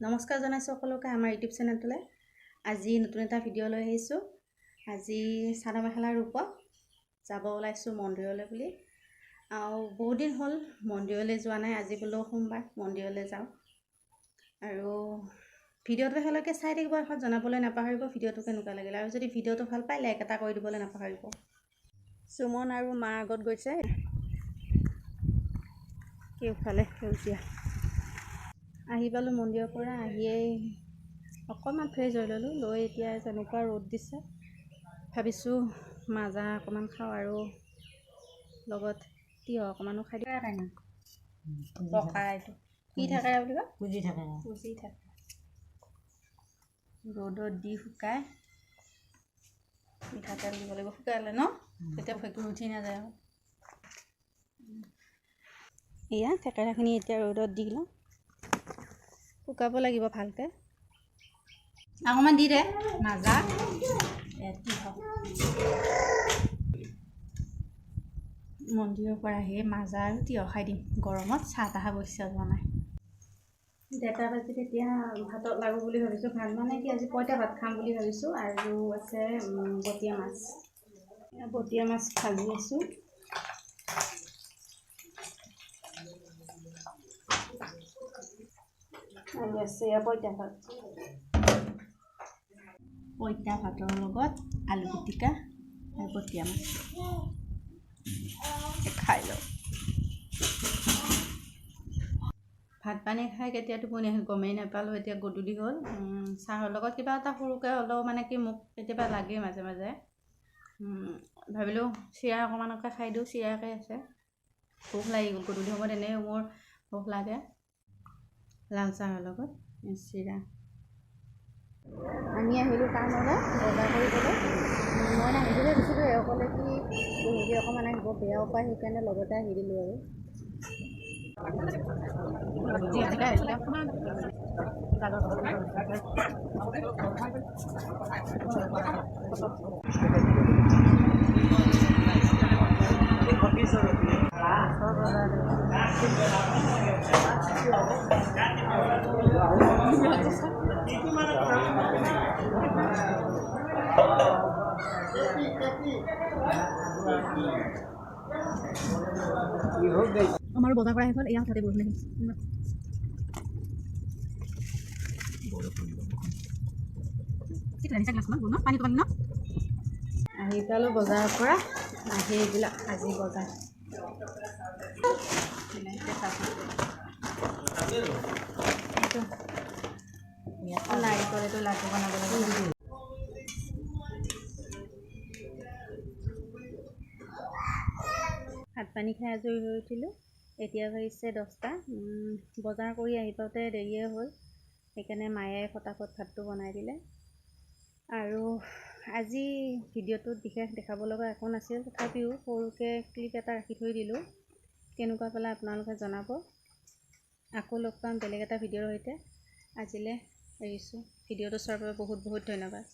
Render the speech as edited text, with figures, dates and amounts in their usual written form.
নমস্কাৰ জনাইছোঁ সকলোকে আমাৰ ইউটিউব চেনেলটোলৈ। আজি নতুন এটা ভিডিঅ' লৈ আহিছোঁ। আজি চাদৰ মেখেলাৰ ৰূপত যাব ওলাইছোঁ মন্দিৰলৈ বুলি। আৰু বহুত দিন হ'ল মন্দিৰলৈ যোৱা নাই, আজি বোলো সোমবাৰ মন্দিৰলৈ যাওঁ। আৰু ভিডিঅ'টো শেষলৈকে চাই থাকিব, শেষত জনাবলৈ নাপাহৰিব ভিডিঅ'টো কেনেকুৱা লাগিলে। আৰু যদি ভিডিঅ'টো ভাল পায় লাইক এটা কৰি দিবলৈ নাপাহৰিব। সুমন আৰু মা আগত গৈছে, কেওফালে সেউজীয়া। আহি পালোঁ মন্দিৰৰ পৰা, আহিয়েই অকণমান ফ্ৰেছ হৈ ল'লোঁ, লৈ এতিয়া যেনেকুৱা ৰ'দ দিছে ভাবিছোঁ মাজা অকণমান খাওঁ আৰু লগত তিয়ঁহ অকণমানো খাই দিওঁ। পকা এইটো কি থাকে বুলি কয়, কুজি থাকে, কুজি থাকে। ৰ'দত দি শুকাই মিঠাতেল দিব লাগিব, শুকালে ন তেতিয়া ভেঁকুৰ উঠি নাযায়। এয়া থেকেৰাখিনি এতিয়া ৰ'দত দি লওঁ, শুকাব লাগিব ভালকৈ। অকণমান দি দে মাজা। মন্দিৰৰ পৰা আহি মাজা আৰু তিয়ঁহ খাই দিম, গৰমত চাহ তাহ খাব ইচ্ছা যোৱা নাই। 1:30 বাজিত এতিয়া ভাতত লাগো বুলি ভাবিছোঁ। ভাত মানে কি, আজি পঁইতা ভাত খাম বুলি ভাবিছোঁ। আৰু আছে বটীয়া মাছ, বটীয়া মাছ ভাজি আছোঁ। আৰু আছে পঁইতা ভাত, পঁইতা ভাতৰ লগত আলু পিটিকা আৰু বটীয়া মাছ খাই লওঁ। ভাত পানী খাই কেতিয়া টোপনি আহিল গমেই নাপালোঁ। এতিয়া গধূলি হ'ল। চাহৰ লগত কিবা এটা সৰুকৈ হ'লেও মানে কি মোক কেতিয়াবা লাগে মাজে মাজে। ভাবিলোঁ চিৰা অকণমানকে খাই দিওঁ, চিৰাকে আছে। ভোক লাগি গ'ল গধূলি সময়ত, এনেই মোৰ ভোক লাগে। লাল চাহৰ লগত চিৰা। আমি আহিলোঁ টাউনলৈ বজাৰ কৰিবলৈ। মই নাহিম বুলি ভাবিছিলোঁ, এওঁ ক'লে কি গধূলি অকণমান আহিব, বেয়াও পায়, সেইকাৰণে লগতে আহি দিলোঁ আৰু। আমাৰ বজাৰ কৰা শেষ হ'ল। এয়া হঠাতে বৰষুণ আহিল। আহি পালোঁ বজাৰৰ পৰা, আহি এইবিলাক আজি বজাৰ। নাৰিকল এইটো লাডু বনাব লাগিব। ভাত পানী খাই আজৰি হৈ উঠিলোঁ। এতিয়া বাজিছে 10টা। বজাৰ কৰি আহি পাওঁতে দেৰিয়ে হ'ল, সেইকাৰণে মায়ে ফটাফট ভাতটো বনাই দিলে। আৰু আজি ভিডিঅ'টোত বিশেষ দেখাব লগা একো নাছিল, তথাপিও সৰুকৈ ক্লিপ এটা ৰাখি থৈ দিলোঁ। কেনেকুৱা পালে আপোনালোকে জনাব। আকৌ লগ পাম বেলেগ এটা ভিডিঅ'ৰ সৈতে। আজিলৈ এৰিছোঁ। ভিডিঅ'টো চোৱাৰ বাবে বহুত বহুত ধন্যবাদ।